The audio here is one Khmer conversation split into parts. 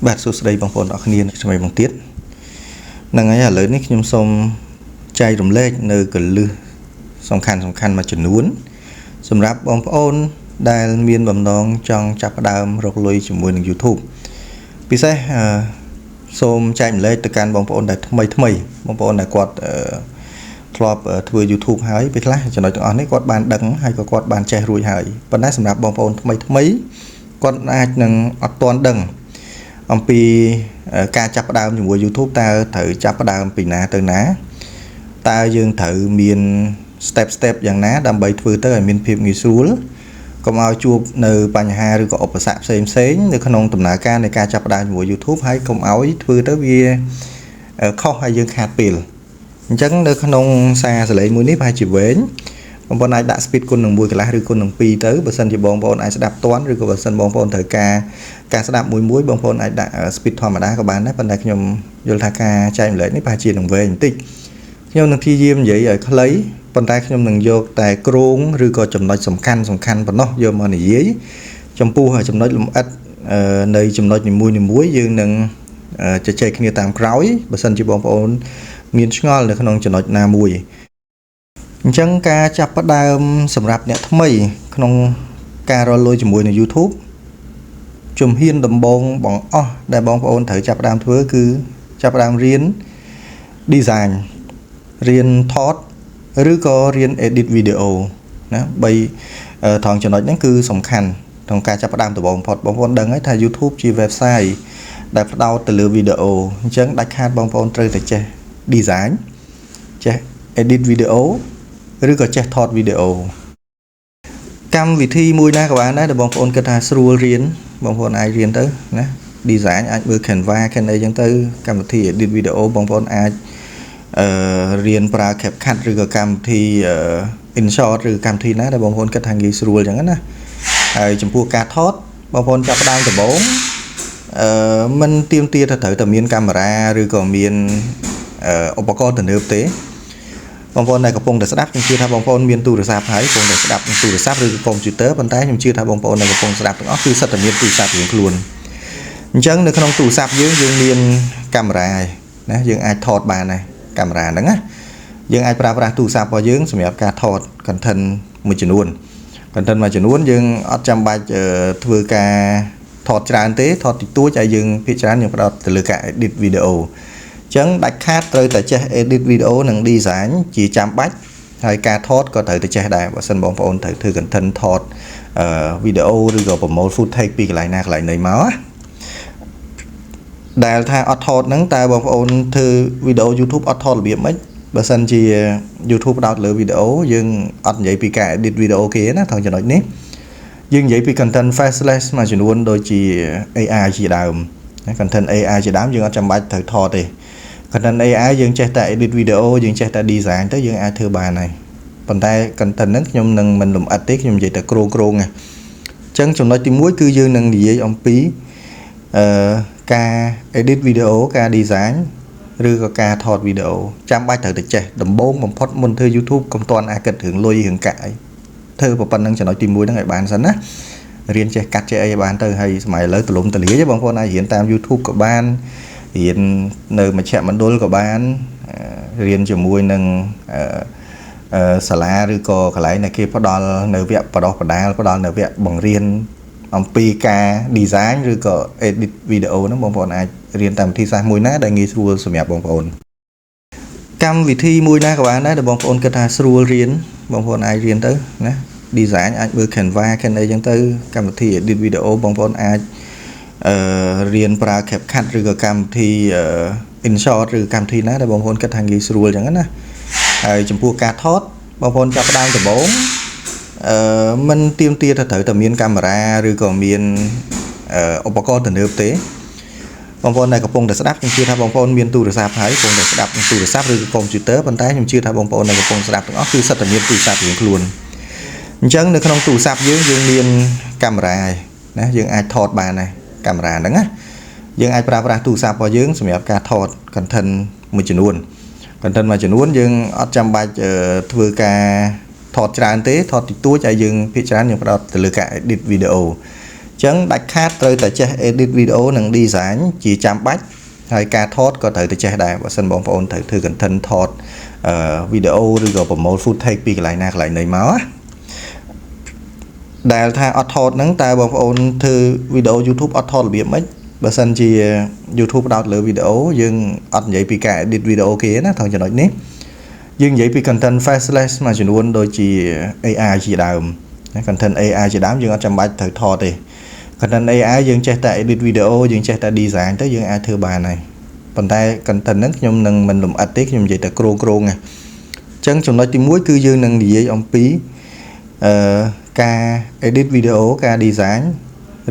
បាទសួស្តីបងប្អូនអរគ្នាថ្មីមកទៀតហ្នឹងហើយឥឡូវនេះខ្ញុំសូមចែករំលែកនៅកលឹះសំខាន់សំខាន់មួយចំនួនសម្រាប់បងប្អូនដែលមានបំណងចង់ចាប់ផ្ដើមរកលុយជាមួយនឹង YouTube ពិសេសសូមចែករំលែកទៅកាន់បងប្អូនដែលថ្មីថ្មីបងប្អូនដែលគាត់ធ្លាប់ធ្វើ YouTube ហើយពេលខ្លះចំណុចទាំងអស់នេះគាត់បានដឹងហើយក៏គាត់បានចេះរួចហើយប៉ុន្តែសម្រាប់បងប្អូនថ្មីថ្មីគាត់អាចនឹងអត់ទាន់ដឹងអំពីការចាប់ផ្ដើមជាមួយ YouTube តើត្រូវចាប់ផ្ដើមពីណាទៅណាតើយើងត្រូវមាន step step យ៉ាងណាដើម្បីធ្វើទៅឲ្យមានភាពងាយស្រួលកុំឲ្យជួបនៅបញ្ហាឬក៏ឧបសគ្គផ្សេងផ្សេងនៅក្នុងដំណើរការនៃការចាប់ផ្ដើមជាមួយ YouTube ហើយកុំឲ្យធ្វើទៅវាខុសហើយយើងខាតពេលអញ្ចឹងនៅក្នុងសារសលេងមួយនេះប្រហែលជាវែងបងប្អូនអាចដាក់ speed គុណនឹង1កន្លះឬគុណនឹង2ទៅបើសិនជាបងប្អូនអាចស្ដាប់ទាន់ឬក៏បើសិនបងប្អូនត្រូវការការស្ដាប់មួយមួយបងប្អូនអាចដាក់ speed ធម្មតាក៏បានដែរប៉ុន្តែខ្ញុំយល់ថាការចែករំលែកនេះប្រហែលជានឹងវែងបន្តិចខ្ញុំនឹងព្យាយាមនិយាយឲ្យខ្លីប៉ុន្តែខ្ញុំនឹងយកតែគ្រោងឬក៏ចំណុចសំខាន់សំខាន់ប៉ុណ្ណោះយកមកនិយាយចំពោះចំណុចលម្អិតនៃចំណុចនីមួយៗយើងនឹងជជែកគ្នាតាមក្រោយបើសិនជាបងប្អូនមានឆ្ងល់នៅក្នុងចំណុចណាមួយអញ្ចឹងការចាប់ផ្ដើមសម្រាប់អ្នកថ្មីក្នុងការរកលុយជាមួយនឹង YouTube ជំហានដំបូងបងអស់ដែលបងប្អូនត្រូវចាប់ផ្ដើមធ្វើគឺចាប់ផ្ដើមរៀន design រៀនថតឬក៏រៀន edit video ណា3ថងចំណុចហ្នឹងគឺសំខាន់ក្នុងការចាប់ផ្ដើមដំបូងបំផុតបងប្អូនដឹងហើយថា YouTube ជា website ដែលផ្ដោតទៅលើវីដេអូអញ្ចឹងដាច់ខាតបងប្អូនត្រូវតែចេះ design ចេះ edit video ឬក៏ចេះថតវីដេអូកម្មវិធីមួយណាក៏បានដែរដែលបងប្អូនគិតថាស្រួលរៀនបងប្អូនអាចរៀនទៅណា design អាចមើល Canva កាន់អីចឹងទៅកម្មវិធី edit video បងប្អូនអាចអឺរៀនប្រើ CapCut ឬក៏កម្មវិធី InShot ឬកម្មវិធីណាដែលបងប្អូនគិតថាងាយស្រួលចឹងណាហើយចំពោះការថតបងប្អូនចាប់ផ្ដើមដំបូងអឺមិនទៀមទាថាត្រូវតែមានកាមេរ៉ាឬក៏មានឧបករណ៍ទំនើបទេបងប្អូនដែលកំពុងតែស្ដាប់ខ្ញុំជឿថាបងប្អូនមានទូរស័ព្ទហើយកំពុងតែស្ដាប់ទូរស័ព្ទឬក៏កុំព្យូទ័រប៉ុន្តែខ្ញុំជឿថាបងប្អូនដែលកំពុងស្ដាប់ទាំងអស់គឺសុទ្ធតែមានទូរស័ព្ទរៀងខ្លួនអញ្ចឹងនៅក្នុងទូរស័ព្ទយើងយើងមានកាមេរ៉ាហើយណាយើងអាចថតបានហើយកាមេរ៉ាហ្នឹងណាយើងអាចប្រើប្រាស់ទូរស័ព្ទរបស់យើងសម្រាប់ការថត content មួយចំនួន content មួយចំនួនយើងអត់ចាំបាច់ធ្វើការថតច្រើនទេថតតិចតួចហើយយើងភាគច្រើនយើងផ្ដោតទៅលើការ edit video អញ្ចឹងដាច់ខាតត្រូវតែចេះ edit video និង design ជាចាំបាច់ហើយការថតក៏ត្រូវតែចេះដែរបើសិនបងប្អូនត្រូវធ្វើ content ថតវីដេអូឬក៏ប្រមូល footage ពីកន្លែងណាកន្លែងណីមកណាដែលថាអត់ថតហ្នឹងតើបងប្អូនធ្វើវីដេអូ YouTube អត់ថតរបៀបម៉េចបើសិនជា YouTube ផ្ដោតលើវីដេអូយើងអត់និយាយពីការ edit វីដេអូគេណាត្រង់ចំណុចនេះយើងនិយាយពី content faceless មួយចំនួនដូចជា AI ជាដើមណា content AI ជាដើមយើងអត់ចាំបាច់ត្រូវថតទេ content AI យើងចេះតែ edit video យើងចេះតែ design ទៅយើងអាចធ្វើបានហើយប៉ុន្តែ content ហ្នឹងខ្ញុំនឹងមិនលម្អិតទេខ្ញុំនិយាយតែគ្រោងគ្រោងណាអញ្ចឹងចំណុចទី1គឺយើងនឹងនិយាយអំពីអឺការ edit video ការ design ឬក៏ការថតវីដេអូចាំបាច់ត្រូវតែចេះដំបូងបំផុតមុនធ្វើ YouTube កុំទាន់អាគិតរឿងលុយរឿងកាក់អីធ្វើប៉ុណ្្នឹងចំណុចទី1ហ្នឹងឲ្យបានសិនណារៀនចេះកាត់ចេះអីឲ្យបានទៅហើយសម័យឥឡូវទលំទលាយបងប្អូនអាចរៀនតាម YouTube ក៏បានរៀននៅមជ្ឈមណ្ឌលក៏បានរៀនជាមួយនឹងអឺសាលាឬក៏កន្លែងដែលគេផ្ដល់នៅវគ្គបដោះបដាលផ្ដល់នៅវគ្គបង្រៀនអំពីការ design ឬក៏ edit video ហ្នឹងបងប្អូនអាចរៀនតាមវិធីសាស្ត្រមួយណាដែលងាយស្រួលសម្រាប់បងប្អូនកម្មវិធីមួយណាក៏បានដែរដែលបងប្អូនគិតថាស្រួលរៀនបងប្អូនអាចរៀនទៅណា design អាចមើល Canva កាន់អីចឹងទៅកម្មវិធី edit video បងប្អូនអាចអឺរៀនប្រើ CapCut ឬក៏កម្មវិធី InShot ឬកម្មវិធីណាដែលបងប្អូនគិតថាងាយស្រួលចឹងណាហើយចំពោះការថតបងប្អូនចាប់ផ្ដើមដំបូងអឺមិនទៀមទាថាត្រូវតែមានកាមេរ៉ាឬក៏មានឧបករណ៍ទំនើបទេបងប្អូនដែលកំពុងតែស្ដាប់ខ្ញុំជឿថាបងប្អូនមានទូរស័ព្ទហើយកំពុងតែស្ដាប់ទូរស័ព្ទឬក៏កុំព្យូទ័រប៉ុន្តែខ្ញុំជឿថាបងប្អូនដែលកំពុងស្ដាប់ទាំងអស់គឺសុទ្ធតែមានទូរស័ព្ទរៀងខ្លួនអញ្ចឹងនៅក្នុងទូរស័ព្ទយើងយើងមានកាមេរ៉ាហើយណាយើងអាចថតបានហើយកាមេរ៉ាហ្នឹងណាយើងអាចប្រើប្រាស់ទូរស័ព្ទរបស់យើងសម្រាប់ការថត content មួយចំនួន content មួយចំនួនយើងអត់ចាំបាច់ធ្វើការថតច្រើនទេថតតិចតួចហើយយើងភាគច្រើនយើងផ្ដោតទៅលើការ edit video អ ចឹងដាច់ខាតត្រូវតែចេះ edit video និង design ជាចាំបាច់ហើយការថតក៏ត្រូវតែចេះដែរបើសិនបងប្អូនត្រូវធ្វើ content ថតអឺវីដេអូឬក៏ប្រមូល footage ពីកន្លែងណាកន្លែងណីមកណាដែលថាអត់ថតហ្នឹងតើបងប្អូនធ្វើវីដេអូ YouTube អត់ថតរបៀបម៉េចបើសិនជា YouTube ផ្ដោតលើវីដេអូយើងអត់និយាយពីការ edit វីដេអូគេណាថងចំណុចនេះយើងនិយាយពី content faceless មួយចំនួនដូចជា AI ជាដើមណា content AI ជាដើមយើងអត់ចាំបាច់ត្រូវថតទេ content AI យើងចេះតែ edit video យើងចេះតែ design ទៅយើងអាចធ្វើបានហើយប៉ុន្តែ content ហ្នឹងខ្ញុំនឹងមិនលម្អិតទេខ្ញុំនិយាយតែគ្រោងគ្រោងណាអញ្ចឹងចំណុចទី1គឺយើងនឹងនិយាយអំពីអឺការ edit video ការ design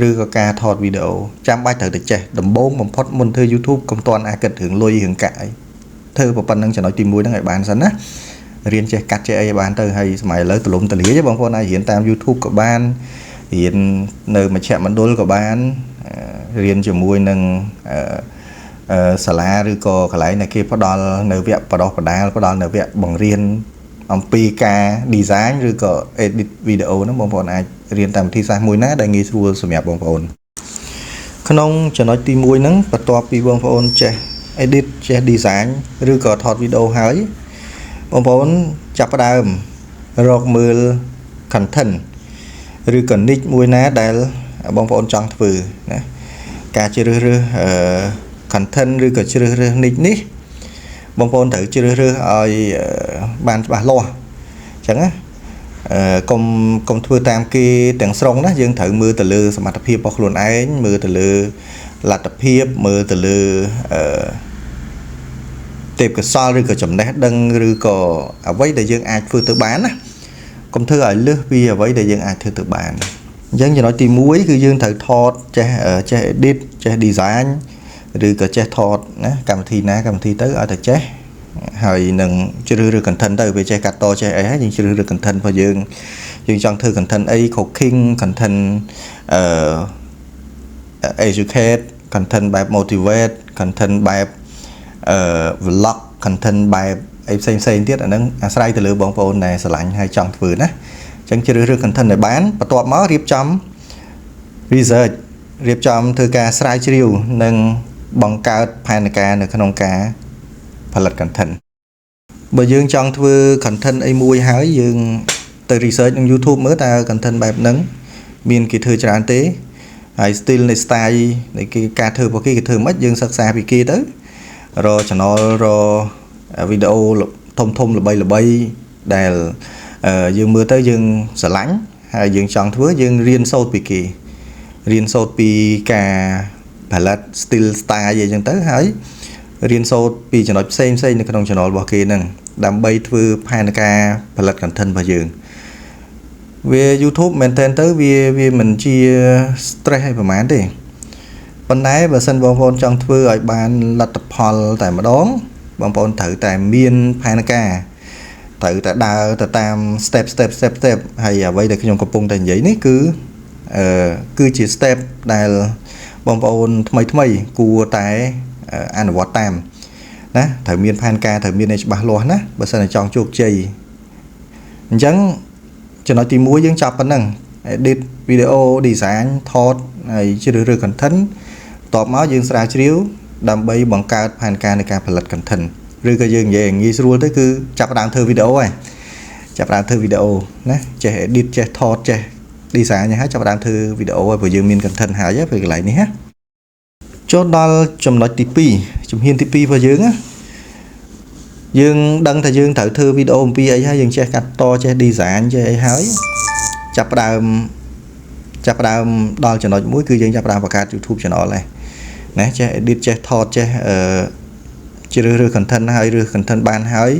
ឬក៏ការថតវីដេអូចាំបាច់ត្រូវតែចេះដំបូងបំផុតមុនធ្វើ YouTube កុំទាន់អាគិតរឿងលុយរឿងកាក់អីធ្វើប៉ុណ្ណឹងចំណុចទី1ហ្នឹងឲ្យបានសិនណារៀនចេះកាត់ចេះអីឲ្យបានទៅហើយសម័យឥឡូវទលំទលាយបងប្អូនអាចរៀនតាម YouTube ក៏បានរៀននៅមជ្ឈមណ្ឌលក៏បានរៀនជាមួយនឹងអឺសាលាឬក៏កន្លែងដែលគេផ្ដល់នៅវគ្គបដោះបដាលផ្ដល់នៅវគ្គបង្រៀនអំពីការ design ឬក៏ edit video ហ្នឹងបងប្អូនអាចរៀនតាមវិធីសាស្ត្រមួយណាដែលងាយស្រួលសម្រាប់បងប្អូនក្នុងចំណុចទី1ហ្នឹងបន្ទាប់ពីបងប្អូនចេះ edit ចេះ design ឬក៏ថតវីដេអូហើយបងប្អូនចាប់ផ្ដើមរកមើល content ឬក៏ niche មួយណាដែលបងប្អូនចង់ធ្វើណាការជ្រើសរើសអឺ content ឬក៏ជ្រើសរើស niche នេះបងប្អូនត្រូវជ្រើសរើសឲ្យបានច្បាស់លាស់អញ្ចឹងណាអឺកុំកុំធ្វើតាមគេទាំងស្រុងណាយើងត្រូវមើលទៅលើសមត្ថភាពរបស់ខ្លួនឯងមើលទៅលើលទ្ធភាពមើលទៅលើអឺទេពកោសលឬក៏ចំណេះដឹងឬក៏អ្វីដែលយើងអាចធ្វើទៅបានណាកុំធ្វើឲ្យលើសពីអ្វីដែលយើងអាចធ្វើទៅបានអញ្ចឹងចំណុចទី1គឺយើងត្រូវថតចេះចេះ edit ចេះ design ឬក៏ចេះថតណាកម្មវិធីណាកម្មវិធីទៅឲ្យតែចេះហើយនឹងជ្រើសរើស content ទៅវាចេះកាត់តចេះអីហើយយើងជ្រើសរើស content របស់យើងយើងចង់ធ្វើ content អី cooking content អឺ educate content បែប motivate content បែបអឺ vlog content បែបអីផ្សេងផ្សេងទៀតអាហ្នឹងអាស្រ័យទៅលើបងប្អូនដែលស្រឡាញ់ហើយចង់ធ្វើណាអញ្ចឹងជ្រើសរើស content ឲ្យបានបន្ទាប់មករៀបចំ research រៀបចំធ្វើការស្រាវជ្រាវនិងបង្កើតផែនការនៅក្នុងការផលិត content បើយើងចង់ធ្វើ content អីមួយហើយយើងទៅ research ក្នុង YouTube មើលតើ content បែបហ្នឹងមានគេធ្វើច្រើនទេហើយ style នៃ style នៃគេការធ្វើរបស់គេគេធ្វើម៉េចយើងសិក្សាពីគេទៅរក channel រកវីដេអូធំធំល្បីល្បីដែលយើងមើលទៅយើងស្រឡាញ់ហើយយើងចង់ធ្វើយើងរៀនសូត្រពីគេរៀនសូត្រពីការផលិត style style អីចឹងទៅហើយរៀនសូត្រពីចំណុចផ្សេងផ្សេងនៅក្នុង channel របស់គេហ្នឹងដើម្បីធ្វើផែនការផលិត content របស់យើងវា YouTube មែនតើទៅវាវាមិនជា stress ឲ្យប្រហែលទេប៉ុន្តែបើសិនបងប្អូនចង់ធ្វើឲ្យបានលទ្ធផលតែម្ដងបងប្អូនត្រូវតែមានផែនការត្រូវតែដើរទៅតាម step step step step ហើយអ្វីដែលខ្ញុំកំពុងតែនិយាយនេះគឺអឺគឺជា step ដែលបងប្អូនថ្មីថ្មីគួរតែអនុវត្តតាមណាត្រូវមានផែនការត្រូវមានឲ្យច្បាស់លាស់ណាបើសិនតែចង់ជោគជ័យអញ្ចឹងចំណុចទី1យើងចាប់ប៉ុណ្ណឹង edit video design ថតហើយជ្រើសរើស content បន្ទាប់មកយើងស្រាវជ្រាវដើម្បីបង្កើតផែនការនៃការផលិត content ឬក៏យើងនិយាយងាយស្រួលទៅគឺចាប់ផ្ដើមធ្វើវីដេអូហើយចាប់ផ្ដើមធ្វើវីដេអូណាចេះ edit ចេះថតចេះ design ហើយចាប់ផ្ដើមធ្វើវីដេអូហើយព្រោះយើងមាន content ហើយពេលកន្លែងនេះណាចូលដល់ចំណុចទី2ជំហានទី2របស់យើងណាយើងដឹងថាយើងត្រូវធ្វើវីដេអូអំពីអីហើយយើងចេះកាត់តចេះ design ចេះអីហើយចាប់ផ្ដើមចាប់ផ្ដើមដល់ចំណុចមួយគឺយើងចាប់ផ្ដើមបង្កើត YouTube channel ដែរណាចេះ edit ចេះថតចេះអឺជ្រើសរើស content ហើយរើស content បានហើយ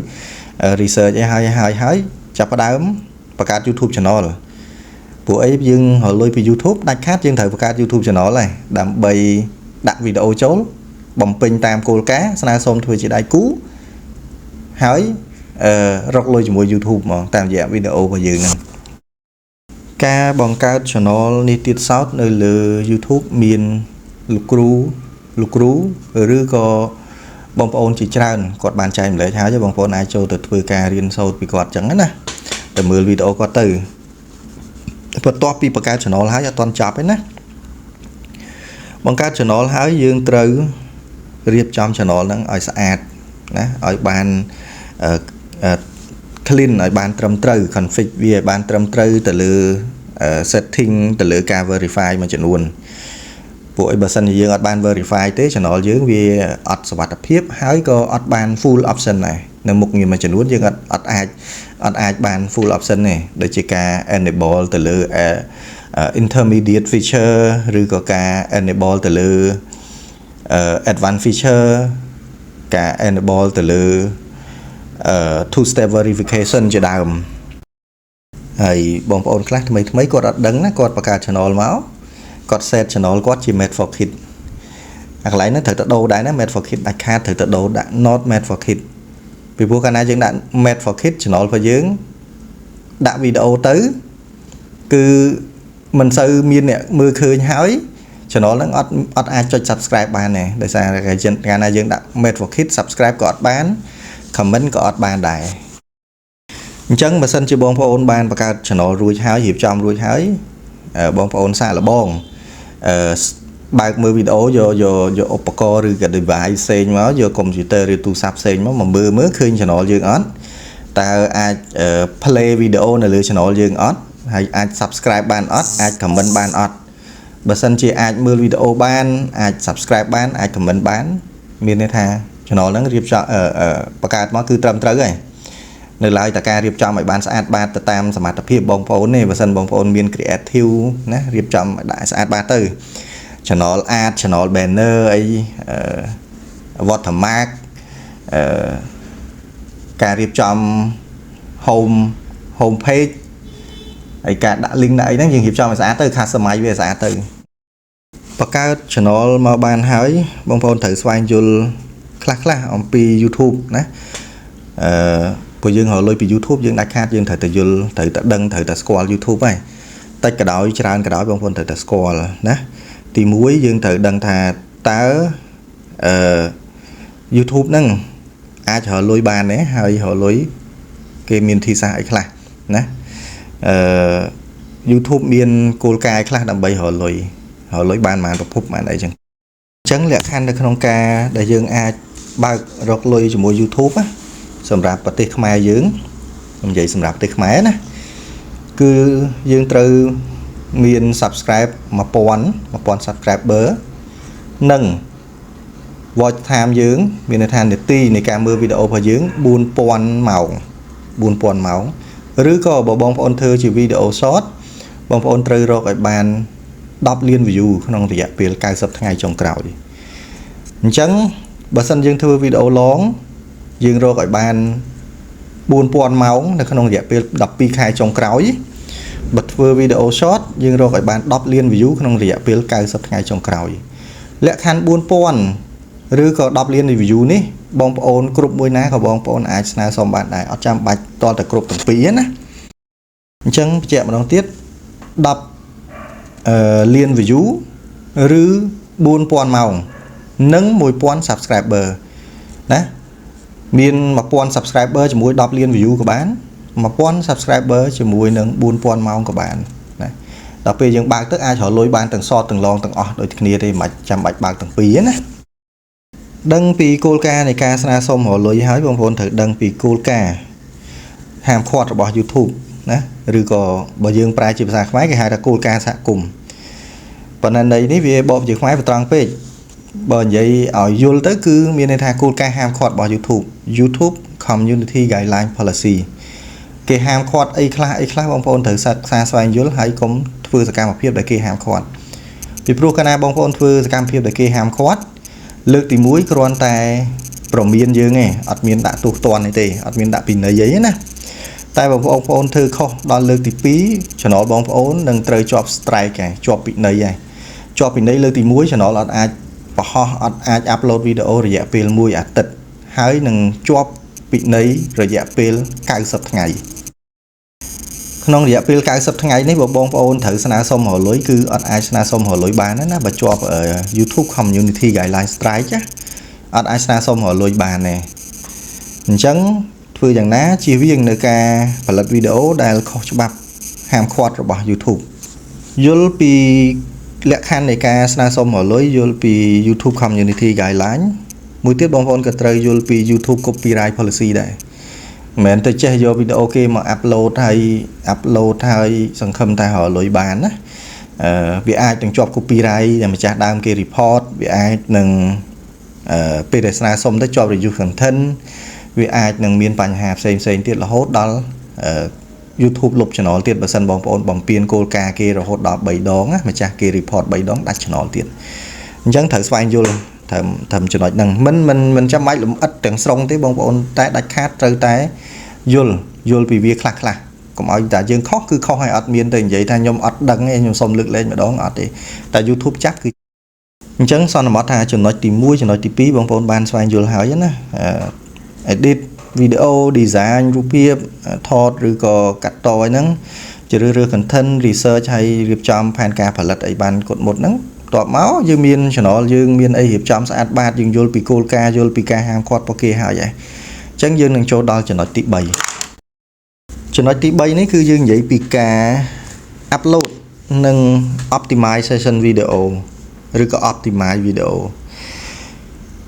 research អីហើយហើយហើយចាប់ផ្ដើមបង្កើត YouTube channel ព្រោះអីយើងរកលុយពី YouTube ដាច់ខាតយើងត្រូវបង្កើត YouTube channel ដែរដើម្បីដាក់វីដេអូចូលបំពេញតាមគោលការណ៍ស្នើសុំធ្វើជាដៃគូហើយអឺរកលុយជាមួយ YouTube ហ្មងតាមរយៈវីដេអូរបស់យើងហ្នឹងការបង្កើត channel នេះទៀតសោតនៅលើ YouTube មានលោកគ្រូលោកគ្រូឬក៏បងប្អូនជាច្រើនគាត់បានចែករំលែកហើយបងប្អូនអាចចូលទៅធ្វើការរៀនសូត្រពីគាត់ចឹងណាទៅមើលវីដេអូគាត់ទៅបន្ទាប់ពីបង្កើត channel ហើយអត់ទាន់ចប់ទេណា បង្កើត channel ហើយយើងត្រូវរៀបចំ channel ហ្នឹងឲ្យស្អាតណាឲ្យបានអឺ clean ឲ្យបានត្រឹមត្រូវ config វាឲ្យបានត្រឹមត្រូវទៅលើ setting ទៅលើការ verify មួយចំនួនពួកអីបើសិនជាយើងអត់បាន verify ទេ channel យើងវាអត់សុវត្ថិភាពហើយក៏អត់បាន full option ដែរនៅមុខងារមួយចំនួនយើងអត់អត់អាចអត់អាចបាន full option ទេដូចជាការ enable ទៅលើ intermediate feature ឬក៏ការ enable ទៅលើ advanced feature ការ enable ទៅលើ two step verification ជាដើមហើយបងប្អូនខ្លះថ្មីថ្មីគាត់អត់ដឹងណាគាត់បង្កើត channel មកគាត់ set channel គាត់ជា made for kid អាកន្លែងហ្នឹងត្រូវតែដូរដែរណា made for kid ដាច់ខាតត្រូវតែដូរដាក់ not made for kid ពីព្រោះកាលណាយើងដាក់ made for kid channel របស់យើងដាក់វីដេអូទៅគឺមិនសូវមានអ្នកមើលឃើញហើយ channel ហ្នឹងអត់អត់អាចចុច subscribe បានទេដោយសារកាលណាយើងដាក់ made for kid subscribe ក៏អត់បាន comment ក៏អត់បានដែរអញ្ចឹងបើសិនជាបងប្អូនបានបង្កើត channel រួចហើយរៀបចំរួចហើយបងប្អូនសាកល្បងអឺបើកមើលវីដេអូយកយកយកឧបករណ៍ឬក៏ device ផ្សេងមកយកកុំព្យូទ័រឬទូរស័ព្ទផ្សេងមកមកមើលមើលឃើញ channel យើងអត់តើអាច play វីដេអូនៅលើ channel យើងអត់ហើយអាច subscribe បានអត់អាច comment បានអត់បើសិនជាអាចមើលវីដេអូបានអាច subscribe បានអាច comment បានមានន័យថា channel ហ្នឹងរៀបចំបង្កើតមកគឺត្រឹមត្រូវហើយនៅឡើយតែការរៀបចំឲ្យបានស្អាតបាតទៅតាមសមត្ថភាពបងប្អូនទេបើសិនបងប្អូនមាន creative ណារៀបចំដាក់ស្អាតបាតទៅ channel art channel banner អី watermark អឺការរៀបចំ home page ហើយការដាក់ link ដាក់អីហ្នឹងយើងរៀបចំឲ្យស្អាតទៅ customize វាឲ្យស្អាតទៅបង្កើត channel មកបានហើយបងប្អូនត្រូវស្វែងយល់ខ្លះខ្លះអំពី YouTube ណាអឺព្រោះយើងរកលុយពី YouTube យើងដាច់ខាតយើងត្រូវតែយល់ត្រូវតែដឹងត្រូវតែស្គាល់ YouTube ហើយតិចក៏ដោយច្រើនក៏ដោយបងប្អូនត្រូវតែស្គាល់ណាទី1យើងត្រូវដឹងថាតើអឺ YouTube ហ្នឹងអាចរកលុយបានទេហើយរកលុយគេមានធីសាស្ត្រអីខ្លះណាអឺ YouTube មានគោលការណ៍ខ្លះដើម្បីរកលុយរកលុយបានប៉ុន្មានប្រភពប៉ុន្មានអីចឹងអញ្ចឹងលក្ខខណ្ឌនៅក្នុងការដែលយើងអាចបើករកលុយជាមួយ YouTube ណាសម្រាប់ប្រទេសខ្មែរយើងខ្ញុំនិយាយសម្រាប់ប្រទេសខ្មែរណាគឺយើងត្រូវមាន subscribe 1000 1000 subscriber និង watch time យើងមានន័យថានាទីនៃការមើលវីដេអូរបស់យើង4000ម៉ោង4000ម៉ោងឬក៏បើបងប្អូនធ្វើជាវីដេអូ short បងប្អូនត្រូវរកឲ្យបាន10លាន view ក្នុងរយៈពេល90ថ្ងៃចុងក្រោយអញ្ចឹងបើសិនយើងធ្វើវីដេអូ long យើងរកឲ្យបាន4000ម៉ោងនៅក្នុងរយៈពេល12ខែចុងក្រោយបើធ្វើវីដេអូ short យើងរកឲ្យបាន10លាន view ក្នុងរយៈពេល90ថ្ងៃចុងក្រោយលក្ខខណ្ឌ4000ឬក៏10លាន view នេះបងប្អូនគ្រប់មួយណាក៏បងប្អូនអាចស្នើសុំបានដែរអត់ចាំបាច់តតែគ្រប់ទាំងពីរណាអញ្ចឹងបញ្ជាក់ម្ដងទៀត10អឺលាន view ឬ4000ម៉ោងនិង1000 subscriber ណាមាន1000 subscriber ជាមួយ10លាន view ក៏បាន1000 subscriber ជាមួយនឹង4000ម៉ោងក៏បានណាដល់ពេលយើងបើកទៅអាចរកលុយបានទាំង short ទាំង long ទាំងអស់ដូចគ្នាទេមិនចាំបាច់បើកទាំងពីរណាដឹងពីគោលការណ៍នៃការស្នើសុំរកលុយហើយបងប្អូនត្រូវដឹងពីគោលការណ៍ហាមឃាត់របស់ YouTube ណាឬក៏បើយើងប្រែជាភាសាខ្មែរគេហៅថាគោលការណ៍សហគមន៍ប៉ុន្តែន័យនេះវាបកជាខ្មែរវាត្រង់ពេកបើនិយាយឲ្យយល់ទៅគឺមានន័យថាគោលការណ៍ហាមឃាត់របស់ YouTube YouTube Community Guideline Policy គេហាមឃាត់អីខ្លះអីខ្លះបងប្អូនត្រូវសិក្សាស្វែងយល់ហើយកុំធ្វើសកម្មភាពដែលគេហាមឃាត់ពីព្រោះកាលណាបងប្អូនធ្វើសកម្មភាពដែលគេហាមឃាត់លើកទី1គ្រាន់តែប្រមានយើងឯងអត់មានដាក់ទោសទណ្ឌទេអត់មានដាក់ពិន័យអីណាតែបងប្អូនធ្វើខុសដល់លើកទី2 channel បងប្អូននឹងត្រូវជាប់ strike ហើយជាប់ពិន័យហើយជាប់ពិន័យលើកទី1 channel អត់អាចបង្ហោះអត់អាច upload វីដេអូរយៈពេល1អាទិត្យហើយនឹងជាប់ពិន័យរយៈពេល90ថ្ងៃក្នុងរយៈពេល90ថ្ងៃនេះបើបងប្អូនត្រូវស្នើសុំរកលុយគឺអត់អាចស្នើសុំរកលុយបានណាបើជាប់ YouTube Community Guideline Strike ណាអត់អាចស្នើសុំរកលុយបានទេអញ្ចឹងធ្វើយ៉ាងណាជៀសវាងនៅការផលិតវីដេអូដែលខុសច្បាប់ហាមឃាត់របស់ YouTube យល់ពី លក្ខខណ្ឌនៃការស្នើសុំរកលុយយល់ពី YouTube Community Guideline មួយទៀតបងប្អូនក៏ត្រូវយល់ពី YouTube Copyright Policy ដែរមិនមែនទៅចេះយកវីដេអូគេមក upload ហើយ upload ហើយសង្ឃឹមថារកលុយបានណាអឺវាអាចនឹងជាប់ copyright ដែលម្ចាស់ដើមគេ report វាអាចនឹងអឺពេលដែលស្នើសុំទៅជាប់ reuse content វាអាចនឹងមានបញ្ហាផ្សេងផ្សេងទៀតរហូតដល់អឺ YouTube លុប channel ទៀតបើសិនបងប្អូនបំពេញគោលការណ៍គេរហូតដល់3ដងណាម្ចាស់គេ report 3ដងដាច់ channel ទៀតអញ្ចឹងត្រូវស្វែងយល់ត្រឹមត្រឹមចំណុចហ្នឹងមិនមិនមិនចាំបាច់លំអិតទាំងស្រុងទេបងប្អូនតែដាច់ខាតត្រូវតែយល់យល់ពីវាខ្លះខ្លះកុំឲ្យតែយើងខុសគឺខុសហើយអត់មានទៅនិយាយថាខ្ញុំអត់ដឹងទេខ្ញុំសុំលើកលែងម្ដងអត់ទេតែ YouTube ចាប់គឺអញ្ចឹងសន្មតថាចំណុចទី1ចំណុចទី2បងប្អូនបានស្វែងយល់ហើយណា edit វីដេអូ design រូបភាពថតឬក៏កាត់តអីហ្នឹងជ្រើសរើស content research ហើយរៀបចំផែនការផលិតអីបានគត់មុតហ្នឹងតបមកយើងមាន channel យើងមានអីរៀបចំស្អាតបាតយើងយល់ពីគោលការណ៍យល់ពីការហាមឃាត់របស់គេហើយហ៎អញ្ចឹងយើងនឹងចូលដល់ចំណុចទី3ចំណុចទី3នេះគឺយើងនិយាយពីការ upload និង optimization video ឬក៏ optimize video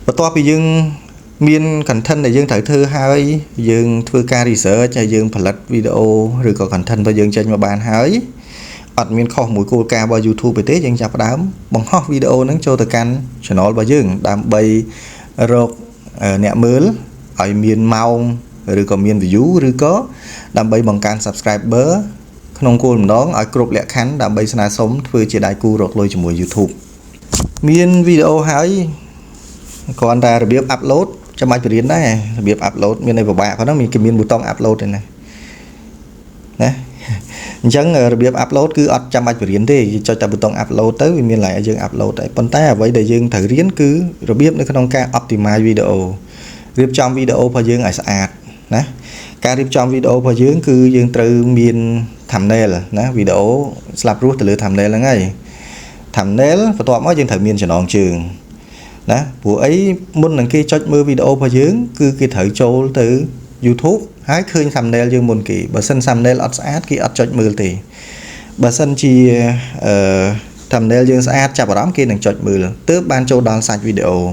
បន្ទាប់ពីយើងមាន content ដែលយើងត្រូវធ្វើហើយយើងធ្វើការ research ហើយយើងផលិតវីដេអូឬក៏ content របស់យើងចេញមកបានហើយអត់មានខុសមួយគោលការណ៍របស់ YouTube ទេយើងចាប់ផ្ដើមបង្ហោះវីដេអូហ្នឹងចូលទៅកាន់ channel របស់យើងដើម្បីរកអ្នកមើលឲ្យមានម៉ោងឬក៏មាន view ឬក៏ដើម្បីបង្កើន subscriber ក្នុងគោលបំណងឲ្យគ្រប់លក្ខខណ្ឌដើម្បីស្នើសុំធ្វើជាដៃគូរកលុយជាមួយ YouTube មានវីដេអូហើយគ្រាន់តែរបៀប upload ចាំបាច់បរៀនដែររបៀប upload មានអីពិបាកប៉ុណ្ណឹងមានគេមានប៊ូតុង upload ទេណាណាអញ្ចឹងរបៀប upload គឺអត់ចាំបាច់បរៀនទេចុចតែប៊ូតុង upload ទៅវាមានឡើយឲ្យយើង upload ដែរប៉ុន្តែអ្វីដែលយើងត្រូវរៀនគឺរបៀបនៅក្នុងការ optimize វីដេអូរៀបចំវីដេអូរបស់យើងឲ្យស្អាតណាការរៀបចំវីដេអូរបស់យើងគឺយើងត្រូវមាន thumbnail ណាវីដេអូស្លាប់រស់ទៅលើ thumbnail ហ្នឹងហើយ thumbnail បន្ទាប់មកយើងត្រូវមានចំណងជើងណាព្រោះអីមុននឹងគេចុចមើលវីដេអូរបស់យើងគឺគេត្រូវចូលទៅ YouTube ហើយឃើញ thumbnail យើងមុនគេបើសិន thumbnail អត់ស្អាតគេអត់ចុចមើលទេបើសិនជាអឺ thumbnail យើងស្អាតចាប់អារម្មណ៍គេនឹងចុចមើលទើបបានចូលដល់សាច់វីដេអូ។